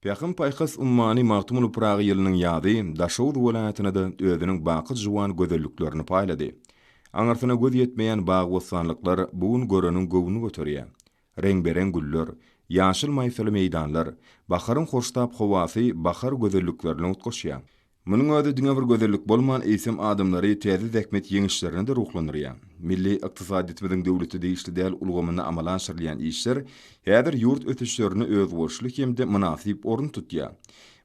Pähim-paýhas ummany Magtymguly Pyragy ýylynyň ýazy Daşoguz welaýatyna-da özüniň baky juwan gözelliklerini paýlady. Aňyrsyna göz ýetmeýän bagy-bossanlyklar bu gün göreniň göwnüni göterýär. Reňbe-reň güller, ýaşyl maýsaly meýdanlar, baharyň hoştap howasy bahar gözelliklerine utgaşýar. Munuň özi diňe bir gözellik bolman, eýsem adamlary täze zähmet ýeňişlerine-de ruhlandyrýar. Milli ykdysadyýetimiziň döwlete degişli däl ulgamynda amala aşyrylýan işler häzir ýurt ösüşlerinde özboluşly hem-de mynasyp orun tutýar.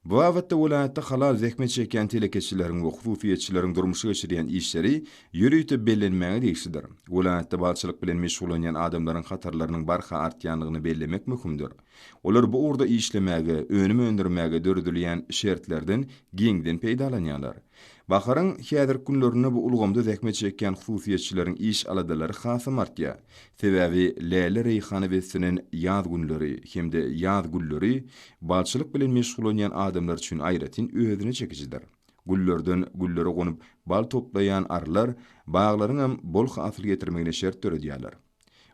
Bu babatda welaýatda halal zähmet çekýän telekeçileriň we hususyýetçileriň durmuşa geçirýän işleri ýörite bellenmäge degişlidir. Welaýatda balçylyk bilen meşgullanýan adamlaryň hatarlarynyň barha artýandygyny bellemek möhümdir. Olar bu ugurda işlemäge, önüm öndürmäge döredilýän şertlerden giňden peýdalanýarlar. Baharyň häzirki günlerinde bu ulgamda zähmet çekýän hususyýetçileriň iş aladalary hasam artýar. Sebäbi läle-reýhana beslenen ýaz günleri hem-de ýaz gülleri balçylyk bilen meşgullanýan adamlar üçin aýratyn özüne çekijidir. Güllerden güllere gonup bal toplaýan arylar baglaryňam bol hasyl getirmegine şert döredýärler.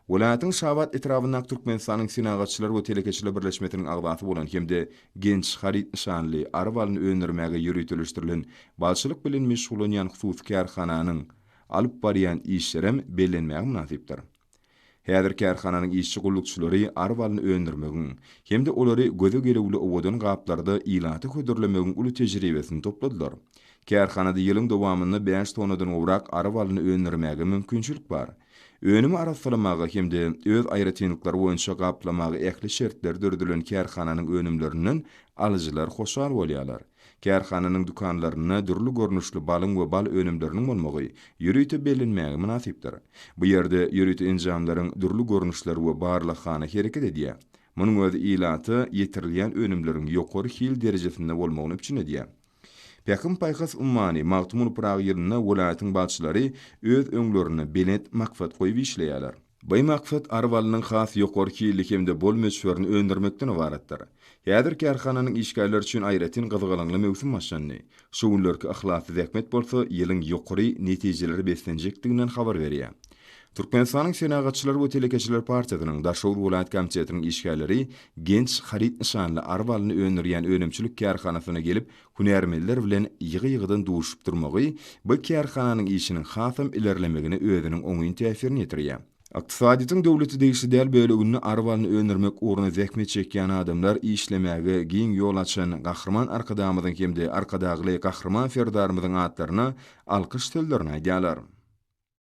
Welaýatyň Şabat etrabyndaky Türkmenistanyň Senagatçylar we telekeçiler birleşmesiniň agzasy bolan hem-de Genç haryt nyşanly ary balyny öndürmäge ýöriteleşdirilen balçylyk bilen meşgullanýan hususy kärhananyň alyp barýan işlerem bellenmäge mynasypdyr. Häzir kärhananyň işçi-gullukçylary ary balyny öndürmegiň hem-de olary göze gelüwli owadan gaplarda ilata hödürlemegiň uly tejribesini topladylar. Kärhanada ýylyň dowamynda bäş tonnadan gowrak ary balyny öndürmäge mümkinçilik bar. Önümi arassalamaga hem-de öz aýratynlyklary boýunça gaplamaga ähli şertler döredilen kärhananyň önümlerinden alyjylar hoşal bolýarlar. Kärhananyň dükanlarynda dürli görnüşli balyň we bal önümleriniň bolmagy ýörite bellenmäge mynasypdyr. Bu ýerde ýörite enjamlaryň dürli görnüşleri we barlaghana hereket edýär. Munuň özi ilata ýetirilýän önümleriň ýokary hil derejesinde bolmagyny üpjün edýär. Pähim-paýhas ummany Magtymguly Pyragy ýylynda welaýatyň balçylary öz öňlerinde belent maksat goýup işleýärler. Bu maksat ary balynyň has ýokary hilli hem-de bol möçberini öndürmekden ybaratdyr. Häzir kärhananyň işgärleri üçin aýratyn gyzgalaňly möwsüm başlandy. Şu günlerki yhlasly zähmet bolsa ýylyň ýokary netijelere beslenjekdiginden habar berýär. Türkmenistanyň Senagatçylar we telekeçiler partiýasynyň Daşoguz welaýat komitetiniň işgärleri Genç haryt nyşanly ary balyny öndürýän önümçilik kärhanasyna gelip, hünärmenler bilen ýygy-ýygydan duşup durmagy bu kärhananyň işiniň hasam ilerlemegine özüniň oňyn täsirini ýetirýär. Ykdysadyýetiň döwlete degişli däl böleginde ary balyny öndürmek ugrunda zähmet çekýän adamlar işlemäge giň ýol açan Gahryman Arkadagymyzyň hem-de Arkadagly Gahryman Serdarymyzyň atlaryna alkyş sözlerini aýdýarlar.